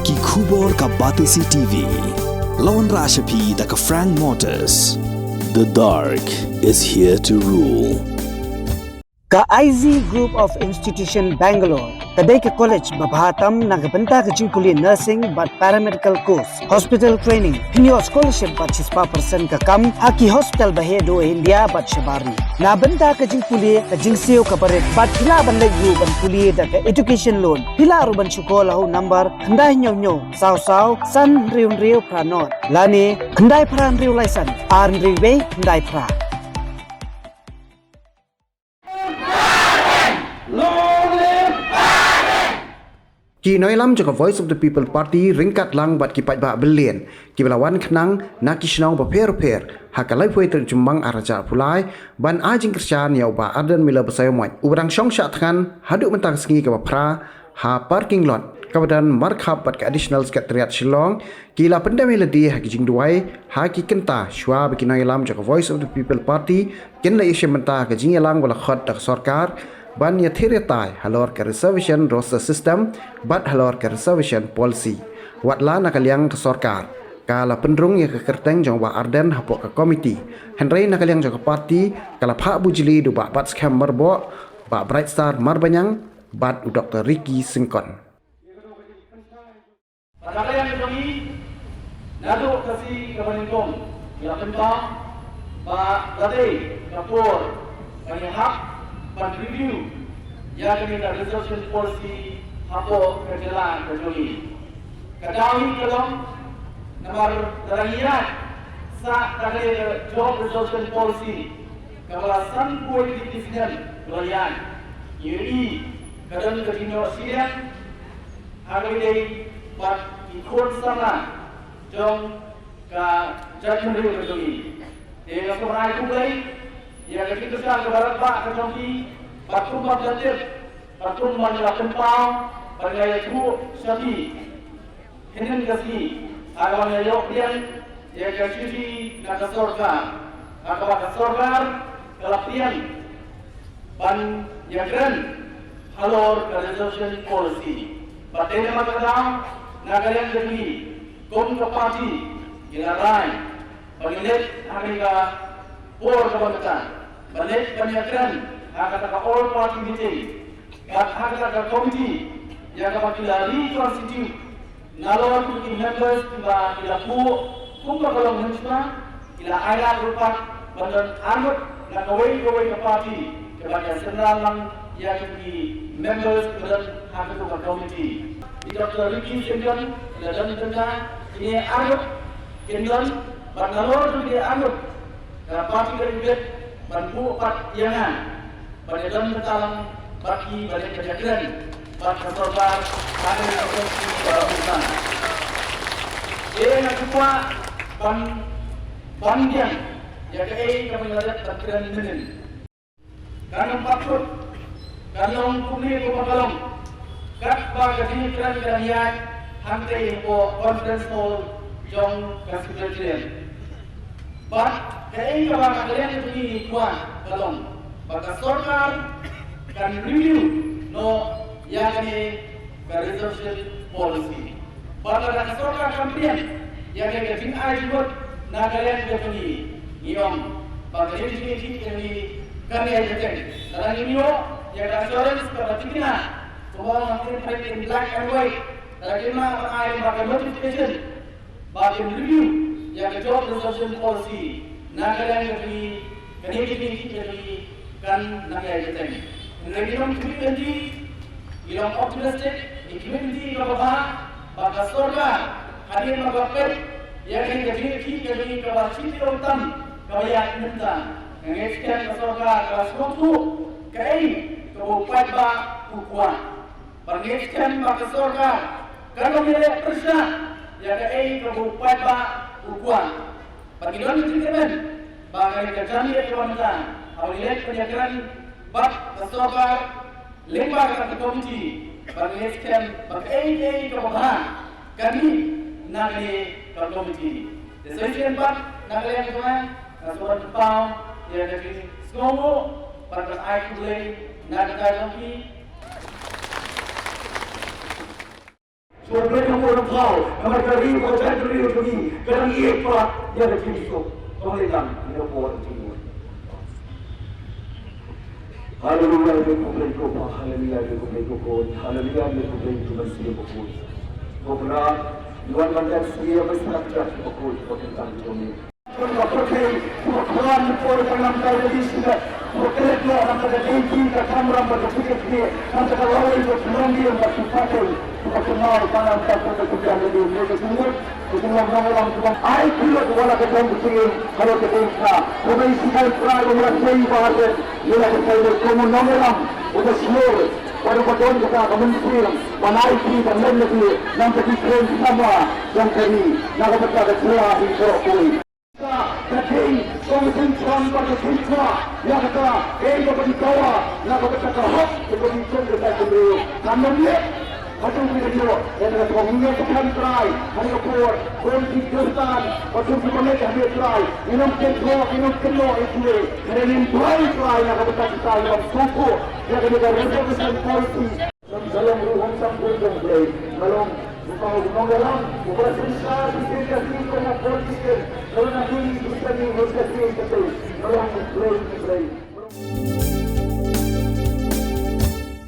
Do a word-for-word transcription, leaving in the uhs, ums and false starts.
Ki khubor ka Batesi T V. La wanrah sha phi da ka Frank Motors. The dark is here to rule. Ka I Z Group of Institution Bangalore ka dei ka college ba bha tam na ka bynta ka jingpule nursing bad paramedical course, hospital training, pynïoh scholarship bad shispah percent ka kam ha ki hospital ba heh duh India bad shabar ri. Na bynta ka jingpule ka jingsiew ka barit bad phi lah ban leit ruh ban pule da ka education loan. Phi lah ruh ban shu call ha u number khyndai hynñiew hynñiew saw saw san hynriew hynriew phra nod lane khyndai phra hynriew lai san ar hynriew wei khyndai phra. Ki nongïalam jong ka Voice of the People Party ryngkat lang bad ki paidbah byllian kiba la wan khnang na ki shnong bapher bapher ha ka laiphew tarik Jymmang arhajar arphew lai ban ai jingkyrshan ïa u Bah Ardent Miller Basaiawmoit uba dang shong shah thngan haduh mynta ka sngi kaba phra ha parking lot kaba don markhap bad ka Additional Secretariat Shillong. Ki la pyndem ïa lade ha ki jingduwai ha ki kynta shuwa ba ki nongïalam jong ka Voice of the People Party kin la ïashim bynta ka jingïalang ba la khot da ka sorkar ban ïathir ïatai halor ka reservation roster system bad halor ka reservation policy. Wat la na ka liang ka sorkar ka la pynrung ïa ka kyrteng jong Bah Ardent hapoh ka komiti, hynrei na ka liang jong ka party ka la phah bujli da u Bah Batskhem Myrboh, Bah Brightstar Marbaniang bad u Doktor Ricky Syngkon. Bad na ka liang jong ngi, naduh ka sngi kaba nyngkong, ngi la pynpaw ba la dei ka por ban ïahap ban review ïa kane ka reservation policy hapoh ka jylla ka jong ngi. Ka daw hi ka long namar lada ngi ïaid sah da kane ka job reservation policy kaba la sanphew tylli ki snem ka la ïaid, ngi ïohi ka don ka jingïoh shiliang ha kaba ïadei bad ki khun samla jong ka jaitbynriew ka jong ngi. Te nga sngewbha ai khublei ïa ka jingkyrshan kaba radbah ka jong ki bad kumba phi la tip bad kumba ngi la pynpaw bad nga ïathuh sha phi. Hynnin ka sngi, ha kaba ngi la ïoh pdiang ïa ka shithi na ka sorkar, ha kaba ka sorkar ka la pdiang ban ïakren halor ka reservation policy. Bad dei namar kata, na ka liang jong ngi kum ka party ngi la rai ba ngin leit ha kane ka por kaba mynta, ba leit ban ïakren ha kata ka all party meeting bad ha kata ka committee ïa kaba ki la reconstitute nalor ki members kiba ki la buh kumba ka long hynshwa, ki la ailad ruh pat ban don arngut na kawei kawei ka party kiba ki synran lang ïa ki members kiba don ha kata ka committee. I Doktor Ricky Syngkon la don bynta, kine arngut kin don bad nalor jong kine arngut ka party ka dei ban buh pat ïa nga ban ïadon bynta lang bad ki ban ïakren bad ka sorkar ha kane ka policy kaba la buh. Te nga kwah ban ban biang ïa kaei kaba nga la dep ban kren mynnin. Kan ym pat kut, kan long kumne kumba ka long katba ka jingkren ka dang ïaid hangtei hapoh conference hall jong ka Secretariat. Bad kaei kaba nga kren ïa kane ka kwah ka long ba ka sorkar kan review noh ïa kane ka reservation policy. Bad lada ka sorkar kam pdiang ïa kane ka jingai jingmut na ka liang jong ngi, ngi ong ba ka jingïakhih jong ngi kan ïai bteng. Lada ngim ïoh ïa ka assurance kaba thikna, kumba ong ha ka print in black and white, lada ngim lah ban ai ba ka notification ba kin review ïa ka job reservation policy na ka liang jong ngi, kane ka jingïakhih jong ngi kan nang ïai bteng. Hynrei ngi long khmih lynti, ngi long optimistic, ngi khmih lynti kaba bha ba ka sorkar hadien ba ka peit ïa kane ka jingïakhih jong ngi kaba shiphew tam kaba ïaid mynta, nga ngeit skhem ka sorkar ka la sngewthuh kaei kaba u paidbah u kwah. Bad nga ngeit skhem ba ka sorkar kan ym ïaleh pyrshah ïa kaei kaba u paidbah u kwah. Bad ngi don ka jingkyrmen ba kane ka janmiet kaba mynta haba ngi leit ban ïakren bad ka sorkar lyngba kata ka komiti, bad nga ngeit skhem ba kaei kaei kaba bha kan mih na kane ka komiti. Te sa shisien pat na ka liang jong nga, nga sngewbha ban pynpaw ïa ka jingsngewnguh bad ban ai khublei na ka bynta jong phi. Ko Blei ha ka por ha ka thaw, namar ka ri bad ka jaitbynriew jong ngi ka dang ïeit palat ïa ka jingsuk. To ngin ïa nang ïa ka por jong ngi. Haleluya, ïa ka Blei ko Pa, haleluya, ïa ka Blei ko Khun, haleluya, ïa ka Blei ko Mynsiem Bakhuid. Ko Kynrad, ngi wan ban dep sngi ïa ka sngi bakhuid, ko Kynrad jong ngi. Ba pyrthei, ba khwan, ba por, ba lam kai, ba dei shi ba, ba klet noh, namar ka dei ki, ka kamram, ba ka pyrthei, namar ka lawei, ba pynlong ki, ba ki pateng, ba kynmaw, ba lam kai, ba ka pyrthei, ba dei, ba ka jingmut, ba jingmut, ba lam kai, ba ai kulot, ba la ka dong, ba jingim, ba la ka dei ka, ba dei shi ba, ba la sei, ba la sei, ba la ka sei, ba ka nongïalam, ba ka shlur, ba ka ba don, ba ka, ba mynsiem, ba la ai ki, ba len, ba ki, namar ka dei kren, ba ka, ba ka dei, na ka ba ka, ba ka, ba ka, ba ka, Ka dei kong sing kong ba ka sing kwa, ïa kata, ei ba ka dawa, ïa ba kata ka hok, ka ba ka sing ka ka briew. Ka nam leh, ka tu ki dio, ïa ka kong ïa ka kan Trai, ha ka por, kong ki Khristan, ba tu ki ba ngai ka hme Trai, ïa nam ken ko, ïa nam ken no, ïa ki, ïa nin bai Trai, ïa ka ba ka kita, ïa nam suku, ïa ka dio ka revolution policy. Ka long ruh hom sam bun jong Blei. Ka long uba u nongïalam, uba shisha shisien ka sngi kum u politician. Ka long na ki ngi shisha ngi ngi shisha ngi shisha.